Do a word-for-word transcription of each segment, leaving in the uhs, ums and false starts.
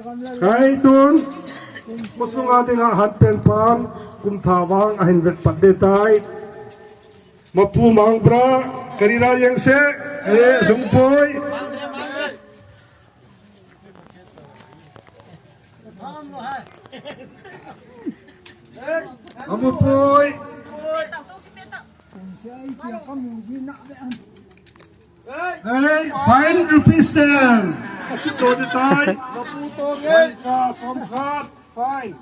Hai tun, khusunga dinga hanpen pan, kumthah vang ahin vet pat ding tai. Mapu Mangbra, karila jeng se, eh, sungpoi. Amupoi. Hey, five rupees ten. Asit lo ding tai. Mapu tong, eh. Ka som khat, fine.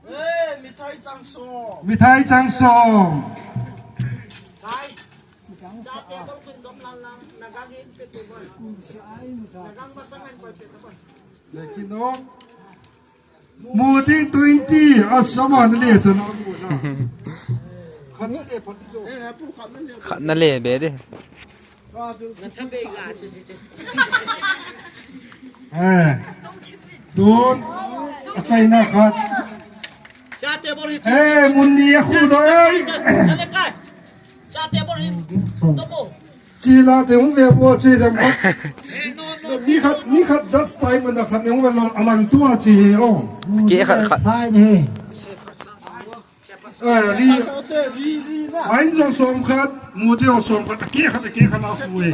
Hey, mithai chang som. Mithai chang som. Chate bol kun dom lang lang, nagang hin pe tu bol. Nagang masang an koi pe tu bol. Lekin no. Mu ding twenty, asama na le sana. Khat na le, phat jo. Khat na le be de. Eh. Tun. Achaina khat. Eh, mun ni a khu do, eh. Chate bol hin. Tomo. Chila te hung ve bo, chi dem khat. Mi khat, mi khat just time na khat hung ve lo, alang tua chi he o. Ke khat khat. Fine he. Eh, ri. Fine jong som khat, mu te jong som khat, ke khat, ke khat la khu he.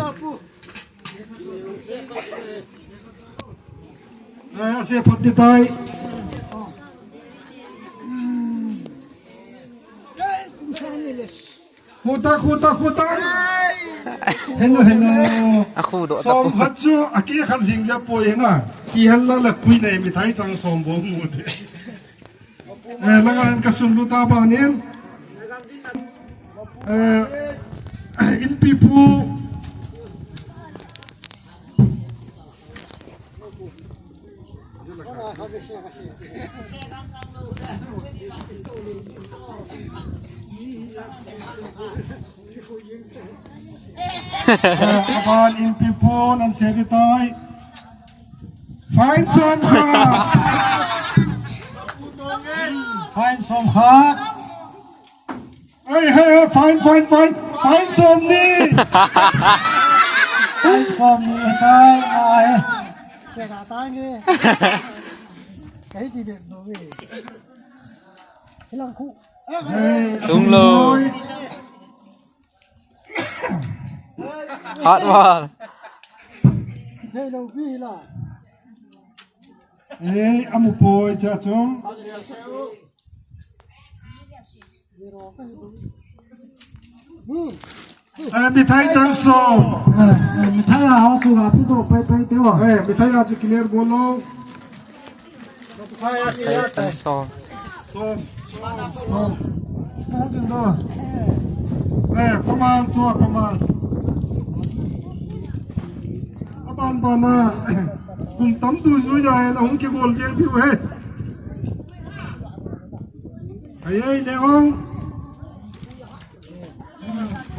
Eh, ase phat ding tai. Khuta, khuta, khuta. Henu, henu. A khu do ta. Som khat chu, a ke khat hing ja poi na. Ki hal la la kui nei mithai chang som bo mu de. Eh, langa ka sun lu ta ba nin. Eh, Inpipu. Eh, aban Inpipu nan se ding tai. Fine som khat. Fine som khat. Hey, hey, hey, fine, fine, fine. Fine som ni. Fine som ni, fine, fine. Sega tang ni. Kahi ti be do ve. Hilang khu. Hey, tung lo. Hot one. Thei lo bi la. Hey, amu poi cha chung. Eh, mithai chang som. Eh, eh, mithai a ho chu la pi to pai pai te wa. Eh, mithai a chu clear bol lo. Mithai chang som. Som, som, som. Mo ding do. Eh, come on, tua, come on. Aban ban a. Kum tam tu ju ya, eh, na hung kibol jeng diu he. Ai, ai, Leong.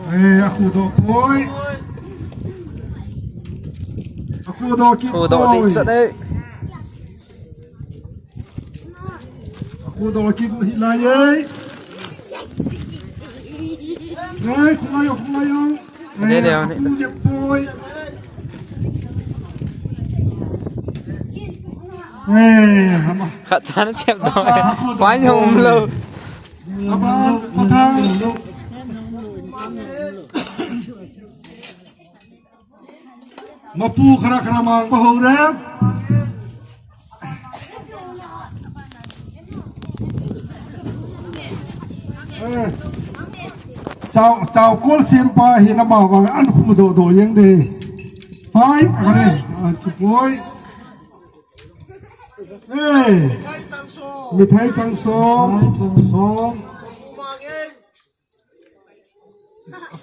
Eh, a khu do poi. A khu do kit. Khu do poi. Ding sa dei. A khu do kit hi lai ei. Ei, khu lai o, khu lai o. Dei, dei, a khu de poi. Eh, hama. Khat chan chep do. Fine um lo. Aban, patang. Mapu khara khara mang pa ho re. Eh. Chao, chao kol sim pa hi na ma vang an khu do do yeng de. Pai, are, an chu poi. Eh. Mithai chang som. Mithai chang som.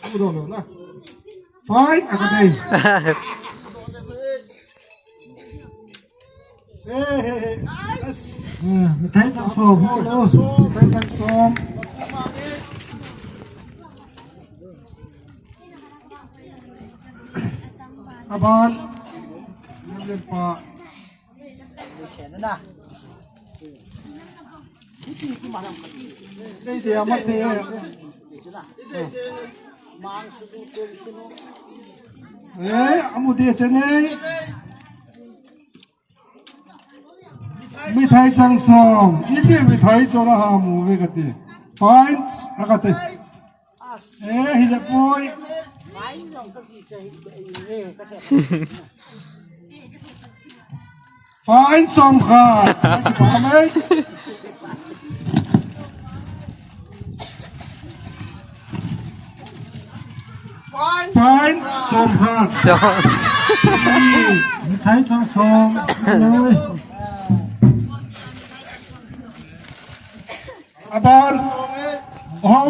Khu do lo na. Fine, a ka dei. Eh, eh, eh. Yes. Eh, mithai chang som. Mithai chang som. Aban. Lempa. Eh, amu dia chenei. Mithai chang som. Iti mithai chang a ha mu ve kati. Fine, akati. Eh, hi ja poi. Fine som khat. Fine som khat. Fine som. Aban. Ho.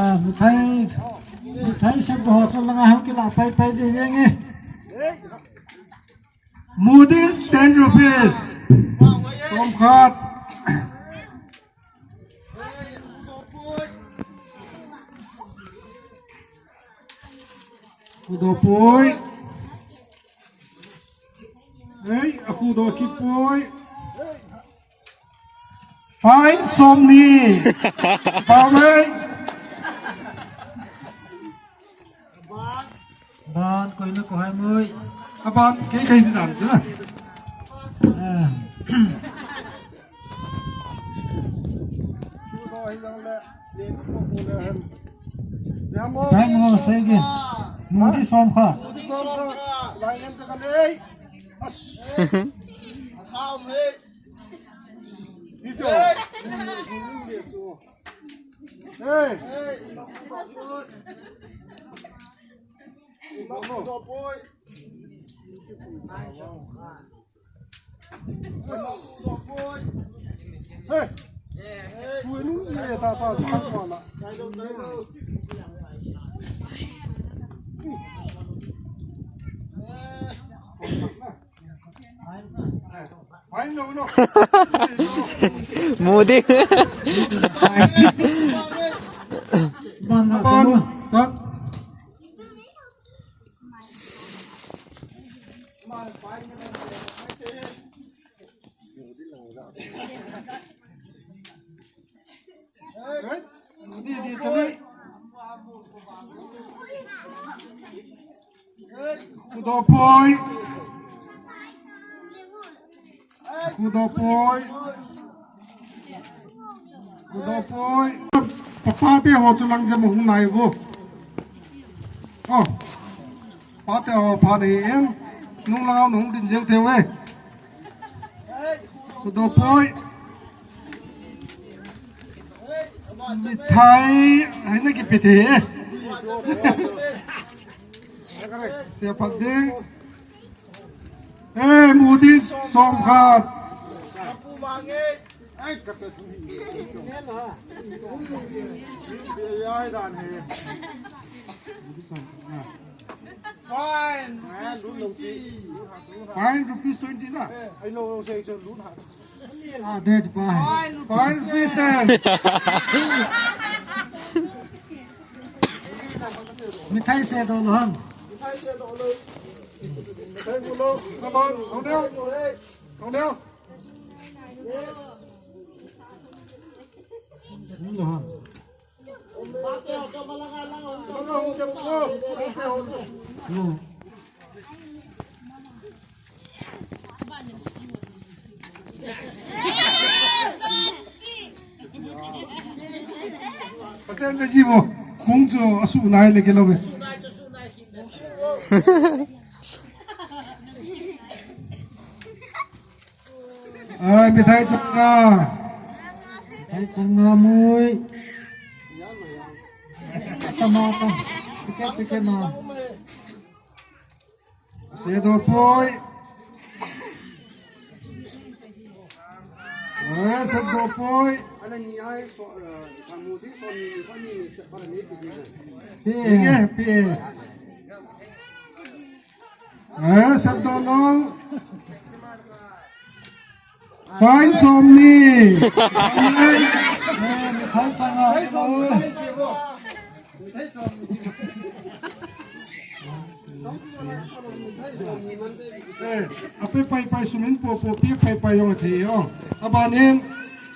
Ah, mithai, mithai sep ho chu langa hung kila pai pai ding nge. Mudin ten rupees. Som khat. Khudo poi. Ei, akhudo kipoi. Fine som ni. Pau mai. Ban koi na ko hai moi. Aban kei kei dan chu na. Ah. Khudo hi jang le. Khudo hi jang le. Khudo hi jang le. Mudi som khat. Mudi som khat. Lai ngan ta ka lei. As. Atham he. Ito. Hey. Hey. Mudi. Khudo poi. Khudo poi. Khudo poi. Papa te ho chu lang jam hung nai vo. Oh. Pa te ho pha dei em. Nung lang nung din jeng te ve. Khudo poi. Mithai, hai na kipe te. Sia pat ding. Eh, mudi som khat. Fine, rupees twenty. Fine, rupees twenty na. Ah, det pa. Fine, rupees ten. Mithai se do lo ham. Mithai se do lo. Mithai mu lo. Come on, come down. Come down. Yes. Lo ham. Paten ve ji mo, kung chu asu nai le ke lo ve. Ai, mithai changa. Mithai changa mui. Tama ta. Ticket, ticket na. Sedo poi. Eh, sedo poi. Ala ni ai so, eh, kamu di so ni, ni, ni, ni, se para ni, ni, ni. Pi. Pi. Eh, sep doh lou. Fine som ni. Fine som ni. Eh, ape pai pai sumin po po pi pai pai jong athei o. Abanin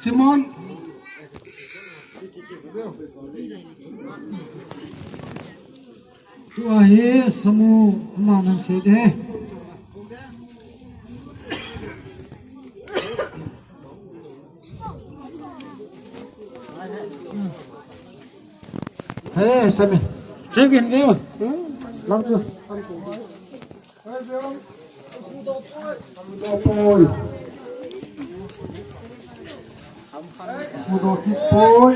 Simon. Tua hi samu ama nan se de. Hey, Sami. Check in, eh. Lam tu. Poi. Kudo ki poi.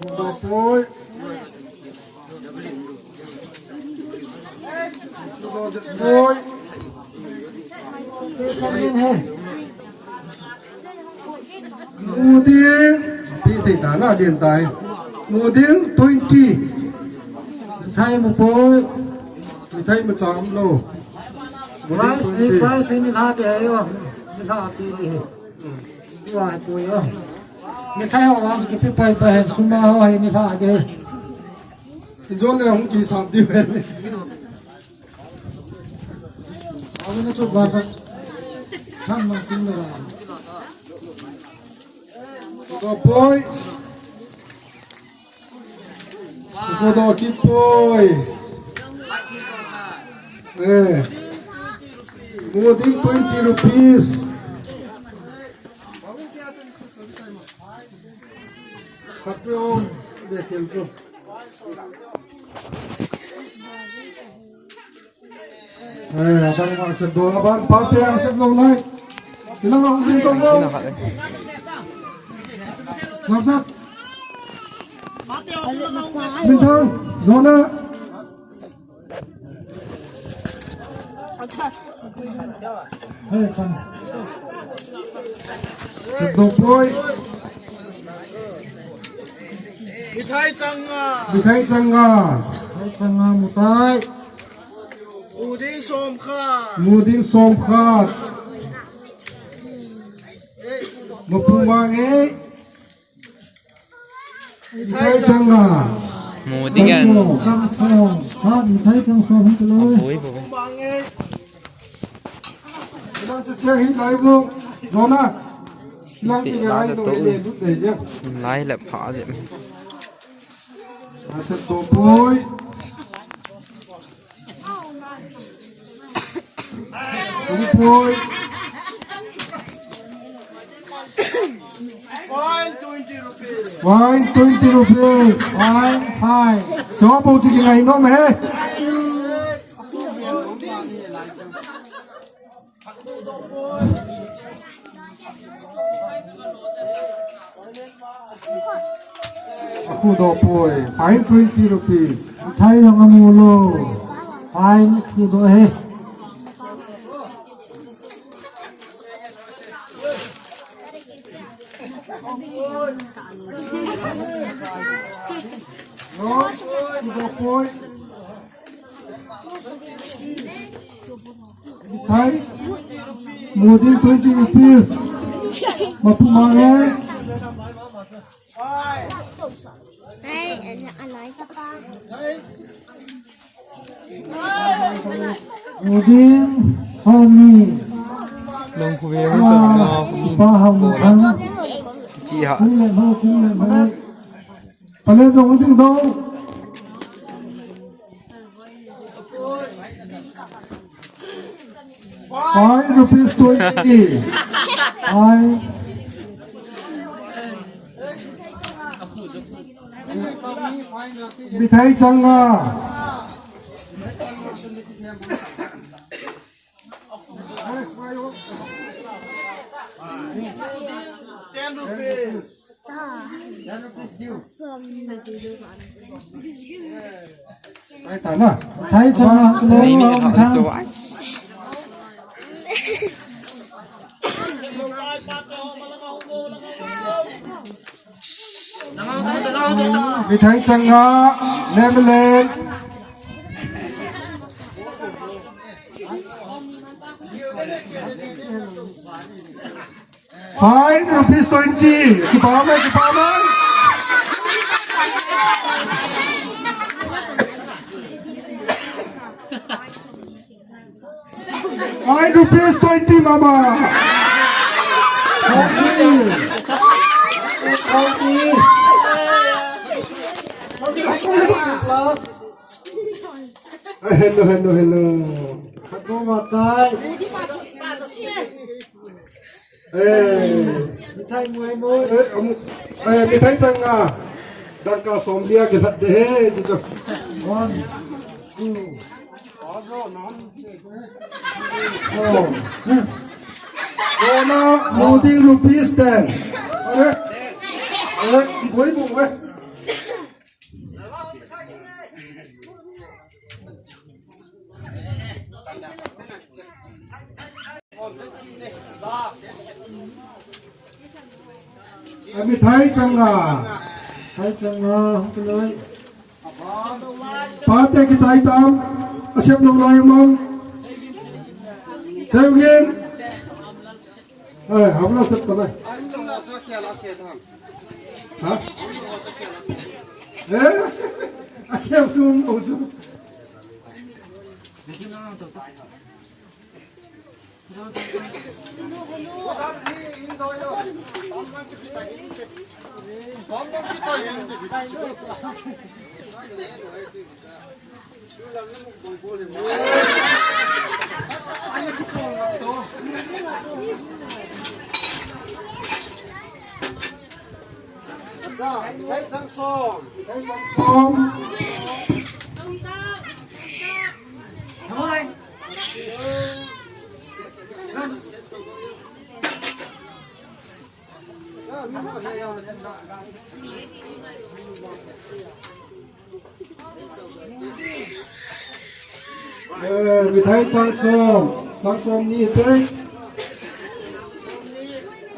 Kudo poi. Kudo poi. Muding, ti thei ta na lien tai. Muding twenty. Thai mu poi. Thai mu chang lo. Muding price, twenty. Price ni la de yo. Ni la ti ni. Wa poi yo. Ni thai ho wa ki pi pai pai suma ho ni la de. Jon le hung ki sam ti ve. Aw, na chu ba ta. Tham ma tin la. Kudo poi. Kudo ki poi. Eh. Muding twenty rupees. Happy home, de kel chu. Eh, abang ma se do, abang pa te ang se do lai. Ilang ang din to mo. Lap lap. Min thang, Zona. Hey, come. Sit down, boy. Mithai changa. Mithai changa. Mithai changa, mutai. Muding som khat. Muding som khat. Mapu mange. Mithai changa. Muding an. Kang som. Ha, mithai kang som hin tulo. Bui, bui. Ilang che che hi lai bu. Zona. Ilang che che lai bu. Lai le pha je. Asa to boy. Two point. Fine twenty rupees. Fine twenty rupees. Fine, fine. Cho bo ti ngai nom he. Akhu doh poi, fine twenty rupees. Mithai jong amu lou. Fine khu doh e. No, khu doh poi. Mithai. Muding twenty rupees. Mapu mange. Muding, Homi. Long khu ve. Pa Hau Thang. Chi ha. Kung le ho, kung le ho. Pale jong ding do. Five rupees twenty. Five. Mithai changa. Ten rupees. Ten rupees due. Thai ta na. Thai changa, lo, lo, thang. Mithai changa, lemle. Fine, rupees twenty. Kipa mai, kipa mai. Fine, rupees twenty, mama. Forty. Forty. Last. Hello, hello, hello. Hello, matai. Eh. Mithai muai muai. Eh, um, eh, mithai changa. Dangka som lia ke that de he, ji jo. One, two. Oh. Bona Modi rupees ten. Eh. Eh, boi boi. Ami thai changa. Thai changa, hung kaloi. Pate kichai tam. Asep lou lai mong. Seugin. Ai, hamla sep tanai. Ha? Eh? Asep tum, tum. Eh, mithai sang som, sang som ni te.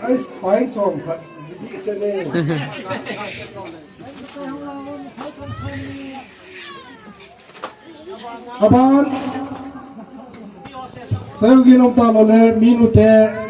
Ai, fine som khat, ni te ne. Aban. Seugin um talou le, minu te.